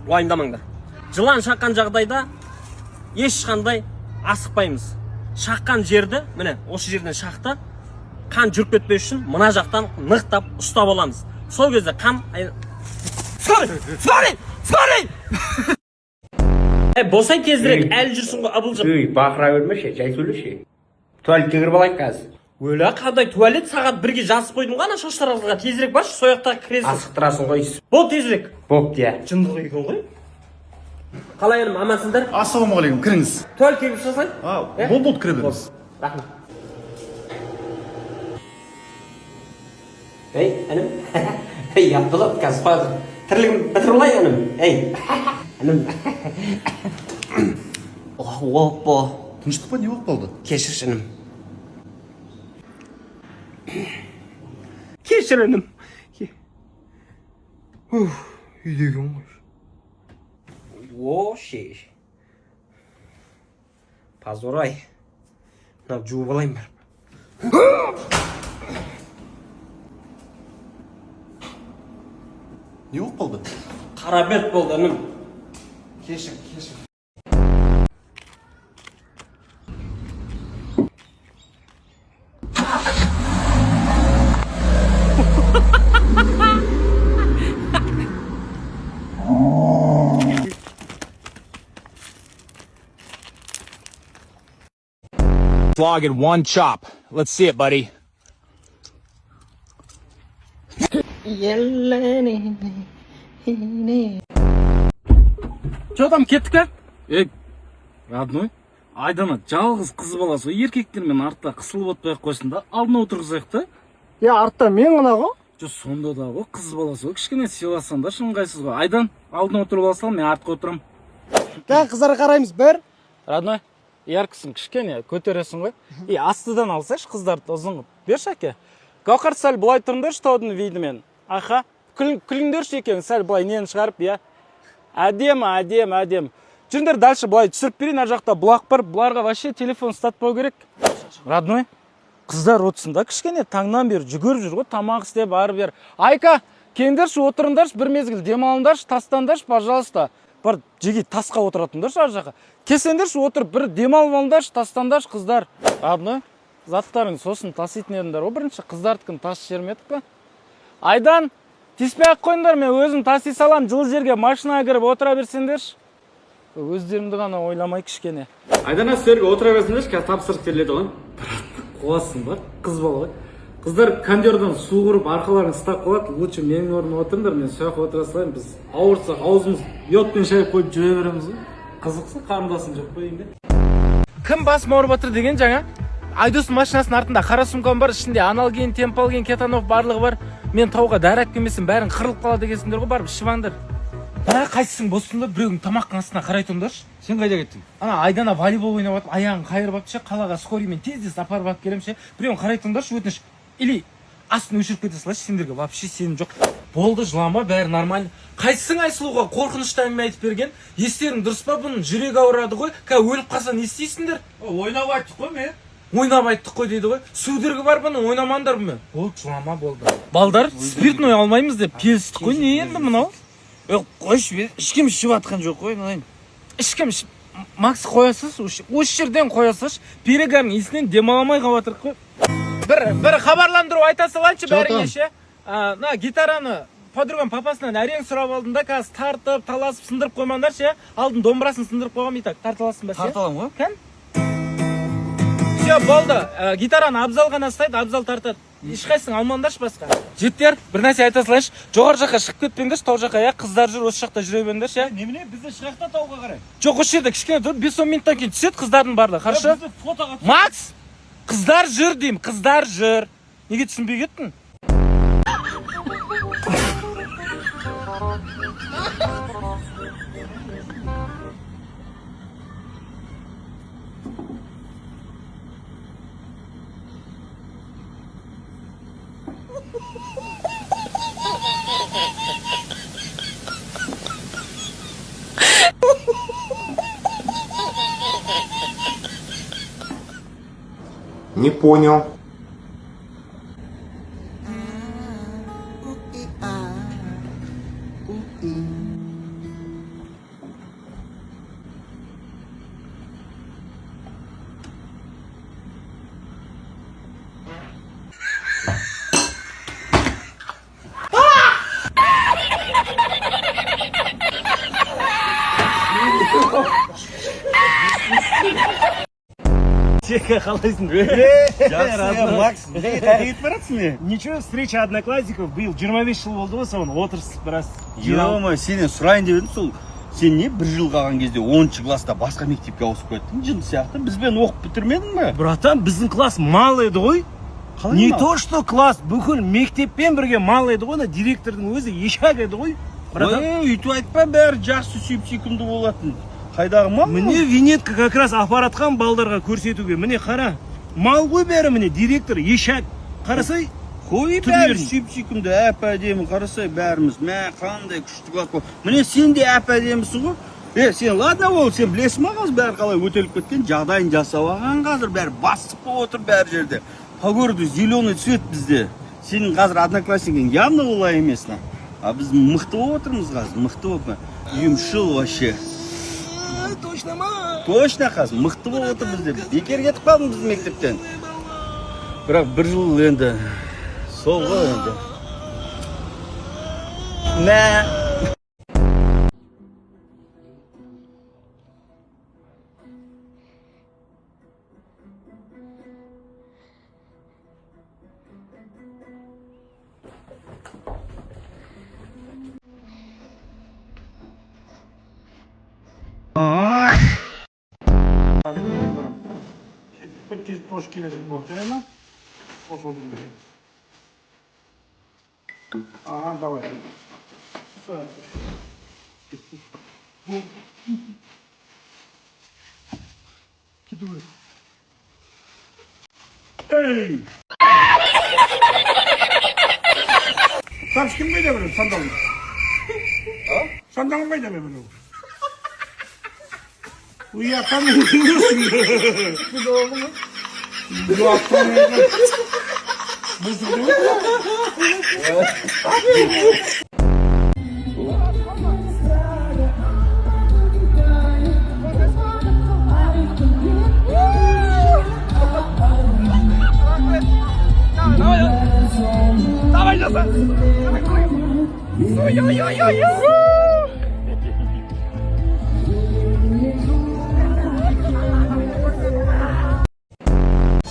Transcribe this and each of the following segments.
Уайымдамаңдар. Жылан шаққан жағдайда ешқандай асықпаймыз. Шаққан жерді, міне, осы жерден шақты, қан жүріп кетпес үшін мына жақтан нықтап ұстап аламыз. Сол кезде қан. Скорый! Скорый! Скорый! Е, босай тезірек, әлі жүрсің ғой ыбылжып. Өй, бақыра бермеші, жай сөйлеші. Туалетке кіріп алайық қазір. Өлә, қандай туалет? Сағат 1-ге жазып қойдым ғой ана шаштаразға. Тезірек баршы, сол жақта кіресің. Асықтырасың ғой. Бол тезірек. Бопты, иә. Жындық екен ғой. Қалай, інім, амансыңдар? Ассалаумағалейкум, кіріңіз. Туалетке кіріп шыға салайын. А, Е? болды, болды, кіре беріңіз. Рахмет. Ей, інім. Ей, ұят болады қазір, қоя тұр. Тірлігім бітіріп алайын, інім. Ей, інім. Опа. Тыныштық па, не болып қалды? Кешірші, інім. Кешір, інім. Уф, үйде екен ғой. О, шеш. Позор ай. Мынау жуып алайын барып. Не болып қалды? Қара бет болды, інім. Кешір, кешір. Log in one chop. Let's see it, buddy. Че там, кеттік па? Ей, родной, Айдана жалғыз қыз баласы ғой, еркектермен артта қысылып отпай ақ қойсын да, алдына отырғызайық та. Е, артта мен ғана ғой. Жоқ, сонда да ғой, қыз баласы ғой, кішкене сыйласаңдаршы, ыңғайсыз ғой. Айдан, алдына отырып ала сал, мен артқа отырамын. Кән, қыздарға қараймыз бір. Родной, яркісін кішкене көтересің ғой. И астыдан алсайшы қыздарды ұзын қылып. Берші, әке. Гауһар, сәл былай тұрыңдаршы таудың видімен. Аха, күліңдерші екеуің, сәл былай нені шығарып, иә. Әдемі, әдемі, әдемі. Жүріңдер дальше, былай түсіріп берейін, ар жақта бұлақ бар. Бұларға вообще телефон ұстатпау керек. Родной, қыздар отырсын да кішкене, таңнан бері жүгіріп жүр ғой, тамақ істеп ары бері. Айка, келіңдерші, отырыңдаршы, бір мезгіл демалыңдаршы, тастаңдаршы, пожалуйста. Бар, жеге тасқа отыратындаршы ар жаққа. Келсеңдерші, отырып бір демалып алыңдаршы, тастаңдаршы, қыздар. Родной, заттарың сосын таситын едіңдер ғой, бірінші қыздардікін тасып жібермедік па? Айдан, тиіспей ақ қойыңдар, мен өзім таси салам, жылы жерге машинаға кіріп отыра берсеңдерші. Өздеріңді ғана ойламай кішкене. Айдана, сіздерге отыра берсеңдерші, қазір тапсырыс беріледі ғой. Қуасың ба, қыз бала ғой. Қыздар кондерден су құрып арқаларың ыстап қалады, лучше менің орныма отырыңдар, мен сол жаққа отыра салайын. Біз ауырсақ аузымыз йодпен шайып қойып жүре береміз ғой. Қызықсың, қарындасың жоқ па енді? Кім басым ауырып жатыр деген жаңа? Айдостың машинасының артында қара сумкам бар, ішінде аналген, темпалген, кетанов барлығы бар. Мен тауға дәрі алып келмесем, бәрін қырылып қалады екенсіңдер ғой, барып ішіп алыңдар. Мә, қайсысың боссың да, біреуің тамақтың астына қарай тұрыңдаршы. Сен қайда кеттің? Ана Айдана волейбол ойнап жатып аяғын қайырып алыпты ше, қалаға скорыймен тез тез апарып алып келемін ше. Біреуін қарай тұрыңдаршы, өтініш. Или астын өшіріп кете салайыншы, сендерге вообще сенім жоқ. Болды, жылама, бәрі нормально. Қайсысың Айсұлуға қорқынышты әңгіме айтып берген? Естерің дұрыс па, бұның жүрегі ауырады ғой, қазір өліп қалса не істейсіңдер? Ойнап айттық қой мен. Ойнап айттық қой дейді ғой. Судорога бар бұның, ойнамаңдар бұнымен. Болды, жылама, болды. Балдар, спиртной алмаймыз деп келістік қой, не енді мынау? Е, қойшы, ешкім ішіп жатқан жоқ қой, мынайын. Ешкім Макс, қоясыз, осы жерден қоясыз, перегарың иісінен демала алмай қалып жатырық қой. Бір хабарландыру айта салайыншы бәріңе ше. Мына гитараны подругам папасынан әрең сұрап алдым да, қазір тартып, таласып сындырып қоймаңдаршы, иә. Алдын домбырасын сындырып қойғанмын, и так тарта аласың ба сен? Тарта аламын ғой. Кән? Все, болды. Гитараны Абзал ғана ұстайды, Абзал тартады. Ешқайсың алмаңдаршы басқа. Жігіттер, бір нәрсе айта салайыншы. Жоғары жаққа шығып кетпеңдерші, тау жаққа, иә. Қыздар жүр, осы жақта жүре беріңдерші, иә. Немене, бізді шығақ та тауға қарай. Жоқ, осы жерде кішкене тұрып, 5-10 минуттан кейін түседі қыздардың барлығы, хорошо? Бізді фотоға Макс, қыздар жүр деймін, қыздар жүр. Неге түсінбей кеттің? Не понял. Жека, қалайсың? Жақсы, Макс, неге қайда кетіп баратсың, не? Ничего, встреча одноклассников биыл 25 жыл болды ғой, соны отырысып біраз. Ё-моё, сенен сұрайын деп едім сол. Сен не бір жыл қалған кезде 10 класста басқа мектепке ауысып кеттің, жын сияқты. Бізбен оқып бітірмедің бе? Братан, біздің класс мал еді ғой. Қалай Не мал? то что класс, бүкіл мектеппен бірге мал еді ғой, ана директордың өзі ешак еді ғой. Братан, Ой, өйтіп айтпа, бәрі жақсы, сүйіп сүйкімді болатын. Қайдағы мал? Міне, винетка как раз апаратқан балдарға көрсетуге. Міне, қара. Мал ғой бәрі, міне, директор ешак. Қарасай, Қой, түрлерін. бәрі сүйіп сүйкімді, әп әдемі, қарасай бәріміз. Мә, қандай күшті класс бол. Міне, сен де әп әдемісің ғой. Е, сен ладно ол, сен білесің ба, қазір бәрі қалай өтеліп кеткен, жағдайын жасап алған, қазір бәрі бастық болып отыр бәр жерде. По городу зеленый цвет бізде. Сенің қазір одноклассник ің явно олай емес на. А біз мықты болып отырмыз қазір, мықты болып. Үйім шыл вообще. Точно ма? Точно, қазір мықты болып отыр бізде. Бекер кетіп қалдым біздің мектептен. Бірақ бір жыл енді сол ғой енді. Мә.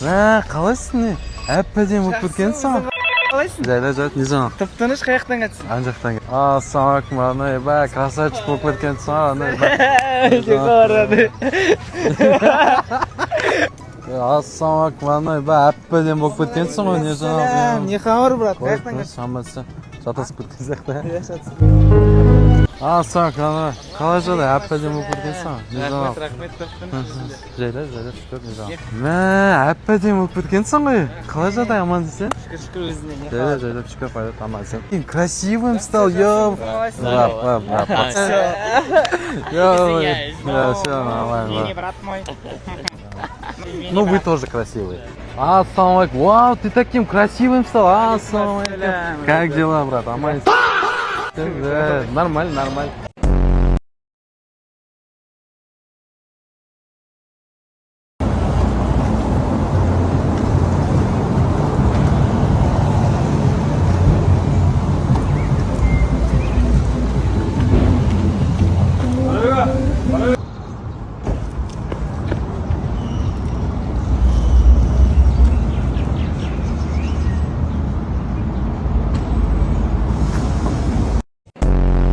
Мә, қалайсың, не? Әп әдемі болып кеткенсің ғой. Қалайсың? Жайлап жат, не жаңалық? Тып тыныш, қай жақтан кетсің? Ана жақтан. Ассалаумағалейкум, ана, ба, красавчик болып кеткенсің ғой, ана, ба. Ассалаумағалейкум, ана, ба, әп әдемі болып кеткенсің ғой, не жаңалық? Не хабар, брат? Қай жақтан кетсің? Амансың. Шатасып кеткен сияқты. Ассалаумағалейкум, ана, қалай жағдай? Әп әдемі болып кеткенсің ғой. Не жаңалық? Рахмет, тып тыныш. Жайлап, жайлап, шүкір, не жаңалық? Мә, әп әдемі болып кеткенсің ғой. Қалай жағдай, аман есен? Шүкір, шүкір, өзіңе не? Жайлап, жайлап, шүкір, пайда, аман есен. Красивым стал, ёп. Брат, брат, брат. Ё, да, все нормально. Брат мой. Ну, вы тоже красивые. Ассалаумағалейкум. Вау, ты таким красивым стал. Ассалаумағалейкум. Как дела, брат? Аман есен? Да, нормально, нормально.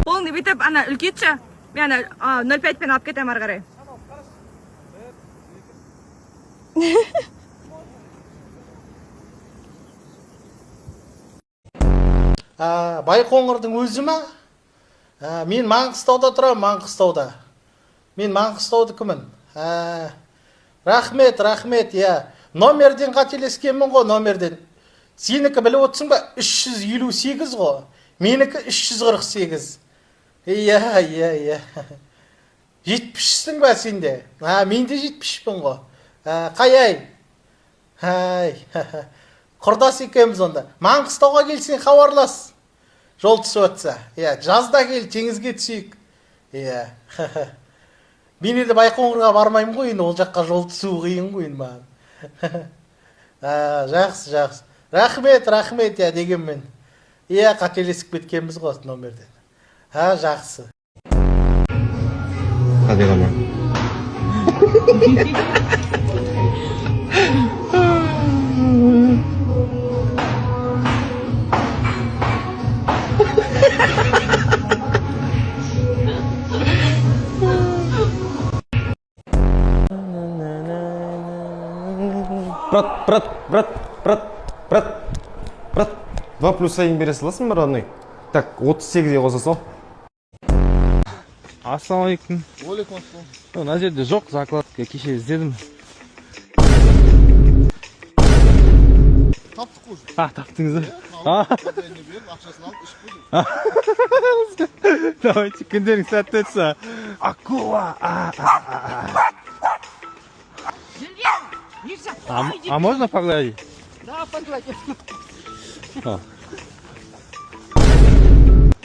Қолыңды бүйтіп ана үлкейтші, мен ана 0,5 пен алып кетемін ары қарай. Байқоңырдың өзі ма? Мен Маңғыстауда тұрамын, Маңғыстауда. Мен Маңғыстаудікімін. Рахмет, рахмет, иә. Номерден қателескенмін ғой, номерден. Сенікі біліп отырсың ба? 358 ғой. Менікі 348. Иә, иә, иә. 70-сің ба сенде? А, мен де 70-пін ғой. Қай ай? Ай, құрдас екенбіз онда. Маңғыстауға келсең, хабарлас. Жол түсіп жатса. Иә, жазда кел, теңізге түсейік. Иә. Мен енді Байқоңырға бармаймын ғой енді, ол жаққа жол түсу қиын ғой енді маған. А, жақсы, жақсы. Рахмет, рахмет, иә, дегенмен. Иә, қателесіп кеткенбіз ғой номерден. А, жақсы. Қадиғама. Брат, брат, брат, брат, брат, брат, 2 + 1 бере саласың ба, родной? Так, 38-ге қоса сал. Ассалаумағалейкум. Уағалейкум ассалам. Мына жерде жоқ закладка, кеше іздедім. Таптық қой уже. А, таптыңыз ба? А, Жағдайына беріп, ақшасын алып, ішіп қойдық. Давайте, күндерің сәтті өтсін. Акула! А, а, а, а. А можно погладить? Да, погладь. А.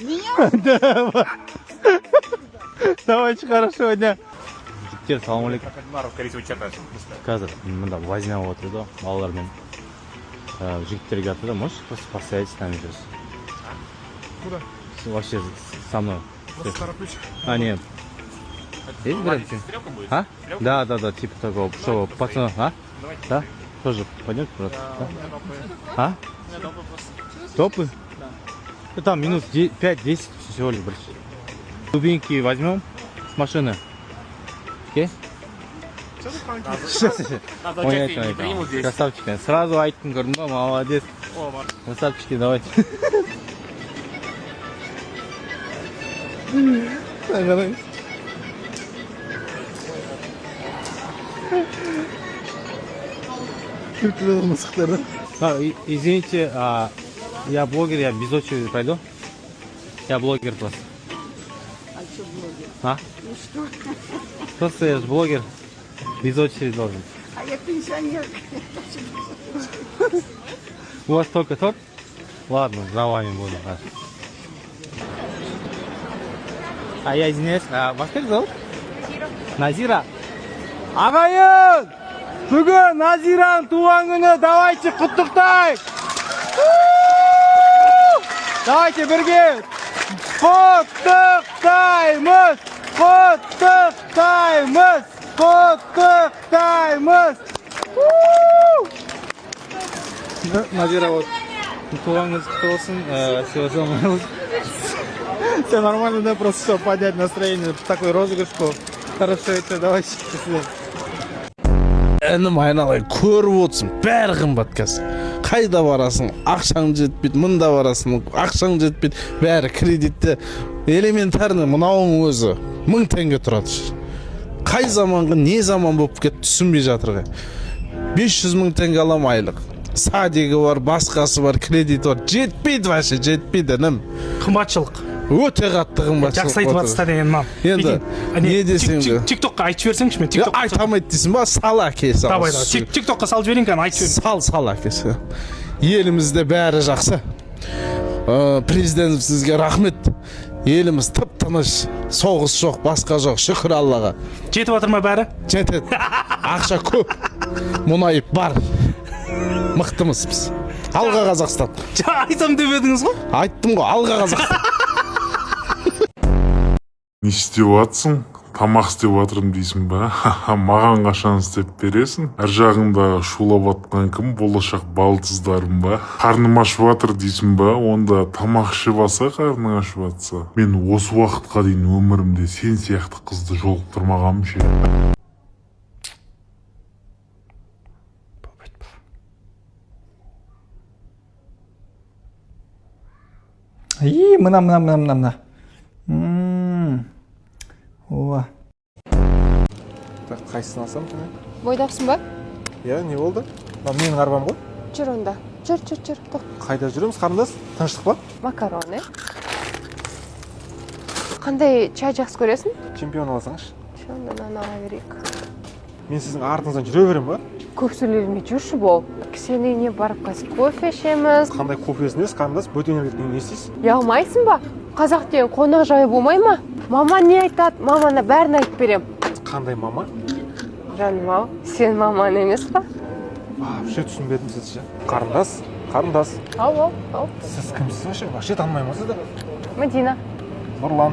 Меня? Да. Давайте, хорошего дня. Жігіттер, салам алейкум. Қазір мында возня болып отыр да балалармен. Жігіттер келіп да, можешь просто постоять с нами сейчас? Куда? Вообще со мной. Просто тороплюсь. А, нет. Есть брат? А? Да, типа такого, чтобы пацаны, а? Да? Тоже пойдет, брат? Да? А? Топы? Ну, там минут 5-10 всего лишь, брат. Дубинки возьмем с машины. Окей? Сейчас, сейчас. Ой, это, это. Красавчики. Сразу айттым, көрдің ба, молодец. Красавчики, давайте. Давай. А, извините, а, я блогер, я без очереди пройду. Я блогер просто. А что блогер? А? И что? Просто я же блогер. Без очереди должен. А я пенсионерка. У вас только торт? Ладно, за вами буду. Хорошо. А я извиняюсь, а вас как зовут? Назира. Назира. Ағайын! Бүгін Назираның туған күні, давайте құттықтайық! Давайте бірге! Құттықтаймыз! Құттықтаймыз! Құттықтаймыз! Назира, вот туған күніңіз құтты болсын. Всего самого. Все нормально, да, просто все, поднять настроение. Такой розыгрыш был. Хорошо, это давайте. До свидания. Інім, айналайын, көріп отырсың, бәрі қымбат қазір. Қайда барасың, ақшаң жетпейді, мында барасың, ақшаң жетпейді, бәрі кредитте. Элементарный мынауың өзі 1000 теңге тұрады. Қай заманғы не заман болып кетті, түсінбей жатыр. 500 000 теңге аламын айлық, садигі бар, басқасы бар, кредиті бар, жетпейді, вообще жетпейді, інім. Қымбатшылық. Өте қатты қымбатшылық. Жақсы айтып жатсыздар деген мам. Енді не десең де. Тик токқа айтып жіберсеңші, мен тик Айта алмайды дейсің ба? Сал, әке, сал. Давай, давай, тик токқа салып жіберейін кәні, айтып жіберейін. Сал, сал, әкесі. Елімізде бәрі жақсы. Президентімізге рахмет. Еліміз тып тыныш, соғыс жоқ, басқа жоқ, шүкір Аллаға. Жетіп жатыр ма бәрі? Жетеді, ақша көп, мұнай бар, мықтымыз біз. Алға, Қазақстан! Жаңа айтамын деп едіңіз ғой. Айттым ғой, алға, Қазақстан! Не істеп жатсың? Тамақ істеп жатырмын дейсің ба? Маған қашан істеп бересің? Ар жағыңда шулап жатқан кім, болашақ балдыздарым ба? Қарным ашып жатыр дейсің ба? Онда тамақ ішіп алса, қарның ашып жатса. Мен осы уақытқа дейін өмірімде сен сияқты қызды жолықтырмағанмын ше. И мына, мына, мына, мына, мына. Ооба. Так, қайсысын алсам? Бойдақсың ба? Иә, не болды? Мынау менің арбам ғой. Жүр онда. Жүр, жүр, жүр. Тоқ. Қайда жүреміз, қарындас? Тыныштық па? Макароны. Қандай чай жақсы көресің? Чемпион алсаңшы. Чё, онда мынаны ала берейік. Мен сіздің артыңыздан жүре беремін ба? Көп сөйлемей жүрші, бол. Сенің үйіне барып қазір кофе ішеміз. Қандай кофесін ес, қарындас? Бөтен елге не істейсіз? Ұялмайсың ба? Қазақ деген қонақ жайы болмай ма? Мама не айтады? Мамана бәрін айтып берем. Қандай мама? Жаным ау, сен маман емес па? Вообще түсінбедім сізді ше. Қарындас, қарындас. Ау, ау, ау. Сіз кімсіз вообще? Вообще танымаймын ғой сізді. Мадина. Нұрлан.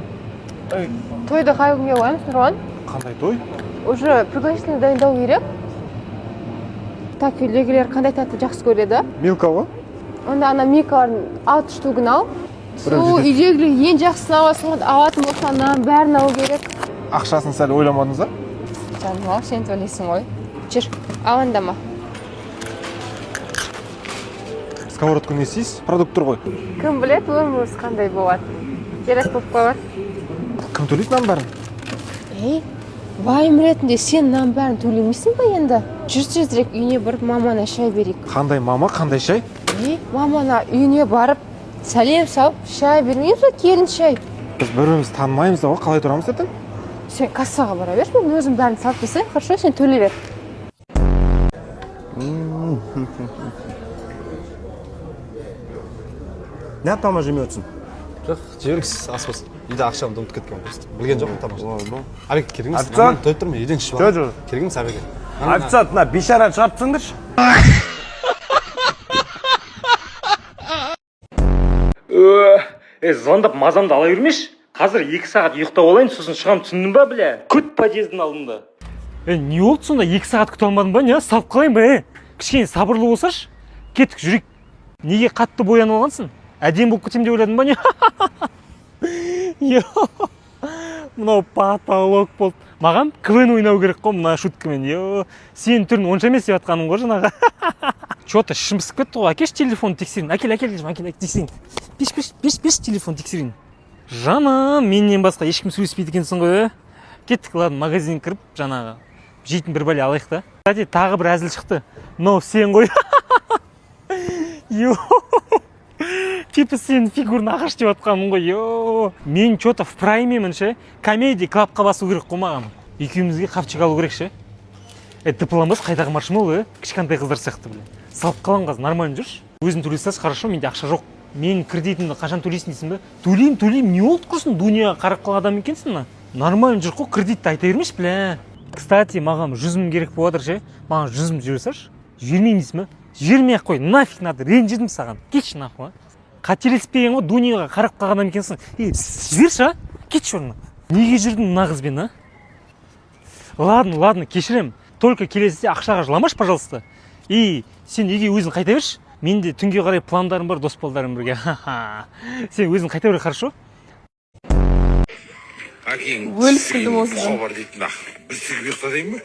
Тойды қай күнге қоямыз, Нұрлан? Қандай той? Уже пригласительный дайындау керек. Так, үйдегілер қандай тәтті жақсы көреді? Милка ғой. Онда ана милкалардың алты штугін ал. Су, үйдегілер ең жақсысын аласың ғой. Алатын болсаң, мынаның бәрін алу керек. Ақшасын сәл ойламадыңыз ба? Жаным ау, сен төлейсің ғой. Жүр, алаңдама. Сковородка не істейсіз? Продукт тұр ғой. Кім біледі, өміріміз қандай болатынын. Керек болып қалар. Кім төлейді мынаның бәрін? Ей, байым ретінде сен мынаның бәрін төлемейсің ба енді? Жүр, тезірек үйіне барып, мамана шай берейік. Қандай мама, қандай шай? Ей, мамана үйіне барып, сәлем салып, шай бермейміз ба, келін шай? Біз бір бірімізді танымаймыз да ғой, қалай тұрамыз ертең? Сен кассаға бара берші, мен өзім бәрін салып берсем, хорошо, сен төлей бер. Не, тамақ жемей отырсың? Жоқ, жібергіз, ас болсын. Үйде ақшамды ұмытып кеткен просто. Білген жоқпын тамақ жеп. Әбеке, керек емес. Официант! Тойып тұрмын, үйден ішіп Жоқ, жоқ. Керек емес, әбеке. Официант, мына бейшараны шығарып тастаңдаршы. Е, звондап мазамды ала бермеші. Қазір 2 сағат ұйықтап алайын, сосын шығамын, түсіндің ба, бля? Күт подъездің алдында. Е, не болды сонда, 2 сағат күте алмадың ба, не? Салып қалайын ба, е? Кішкене сабырлы болсашы. Кеттік, жүрейік. Неге қатты боянып алғансың? Әдемі болып кетемін деп ойладың ба, не? Йо, мынау потолок болды. Маған КВН ойнау керек қой мына шуткамен. Йо, сенің түрің онша емес деп жатқаным ғой жаңағы. Че-то ішім пысып кетті ғой. Әкеші телефон, тексерейін. Әкел, әкел, әкел, тексерейін. Беш, беш, беш, беш, телефон тексерейін. Жаным, менен басқа ешкім сөйлеспейді екенсің ғой, е? Кеттік, ладно, магазинге кіріп, жаңағы жейтін бір бәле алайық та. Кстати, тағы бір әзіл шықты. Мынау сен ғой. Йо, типа сенің фигурный ағаш деп жатқаным ғой. Йо, мен че-то в праймемін ше. Комеди клабқа басу керек қой маған. Екеумізге хавчик алу керек ше. Е, дыпыламас қайдағы маршмеллоу, е? Кішкентай қыздар сияқты, бля. Салып қаламын қазір, нормально жүрші. Өзің төлей салшы, хорошо, менде ақша жоқ. Менің кредитімді қашан төлейсің дейсің ба? Төлеймін, төлеймін, не болды құрсын, дүнияға қарап қалған адам екенсің мына. Нормально жүр қой, кредитті айта бермеші, бля. Кстати, маған 100 000 керек болып жатыр ше. Маған 100 000 жібере салшы. Жібермеймін дейсің ба? Жібермей ақ қой, нафиг надо, ренжідім саған. Кетші нахуй, а. Қателеспеген ғой, дүнияға қарап қалған адам екенсің. Е, жіберші, а? Кетші орнына. Неге жүрдің мына қызбен, а? Ладно, ладно, кешірем. Только келесіде ақшаға жыламашы, пожалуйста. И сен үйге өзің қайта берші. Менде түнге қарай пландарым бар, дос балдарым бірге. Сен өзің қайта бер, хорошо? Өліп күлдім осыдан. Бар дейтін ақ. Бір сігіп ұйықтатайын ба?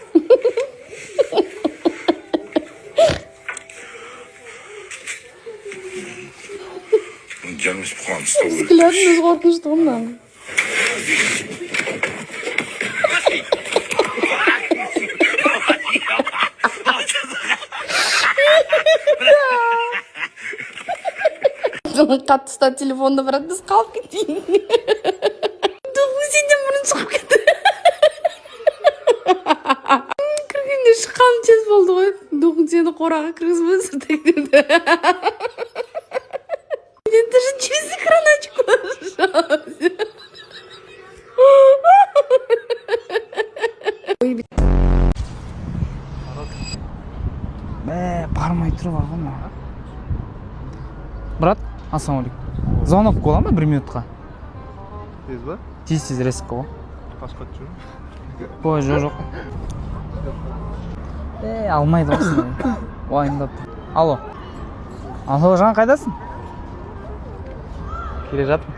Жанымыз бұған ұстау керек. Взглядың өзі қорқынышты ғой мынаның. Қатты ұстады телефонды, брат, біз қалып кетейін. Сенен бұрын шығып кетті. Кіргенде шыққаным тез болды ғой. Духың сені қораға кіргізбей сыртқа кетеді. Мен даже через экран очко. Ой. Мә, бармай тұр бар ғой мына. Брат, ассалаумағалейкум. Звонок бола ма бір минутқа? Тез ба? Тез, тез, резко ғой. Қашып кетіп жүрмін. Ой, жоқ, жоқ. Е, алмайды ғой сені. Уайымдап. Алло. Алло, жан, қайдасың? Келе жатырмын.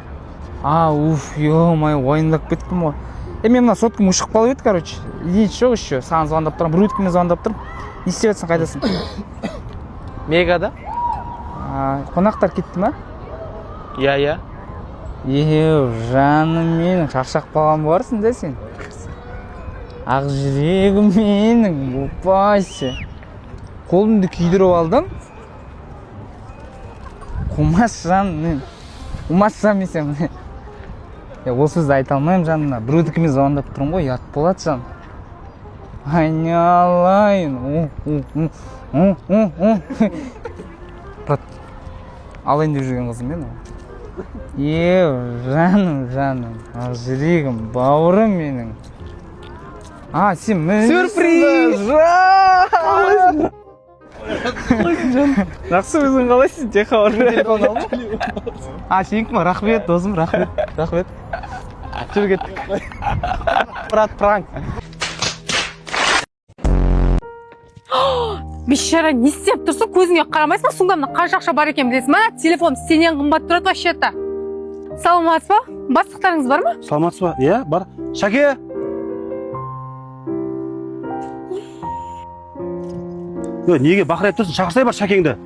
А, уф, ё-моё, уайымдап кеттім ғой. Е, мен мына соткам өшіп қалып еді, короче. Ничего еще, саған звондап тұрамын, бір өткенмен звондап тұрмын. Не істеп жатсың, қайдасың? Мегада? А, қонақтар кетті ма? Иә, иә. Е, жаным менің, шаршап қалған боларсың да сен. Ақ жүрегім менің, опайсы. Қолымды күйдіріп алдым. Қумас жан, мен. Қумас жан мен сен. Е, ол сөзді айта алмаймын жанына. Біреудікімен звондап тұрмын ғой, ұят болады, жан. Айналайын. У, у, у, у, у, у. Брат, алайын деп жүрген қызым мен ол. Е, жаным, жаным, ақ жүрегім, бауырым менің. А, сен міне. Сюрприз! Жан! Жақсы, өзің қалайсың? Тек хабар. Телефон алдың? А, сенікі ма? Рахмет, досым, рахмет. Рахмет. Жүр, кеттік. Брат, пранк. Бейшара, не істеп тұрсың? Көзіңе қарамайсың ба? Сумкамда қанша ақша бар екенін білесің ба? Телефон сенен қымбат тұрады вообще-то. Саламатсыз ба? Бастықтарыңыз бар ма? Саламатсыз ба? Иә, бар. Шәке! Е, неге бақырайып тұрсың? Шақырсай бар Шәкеңді.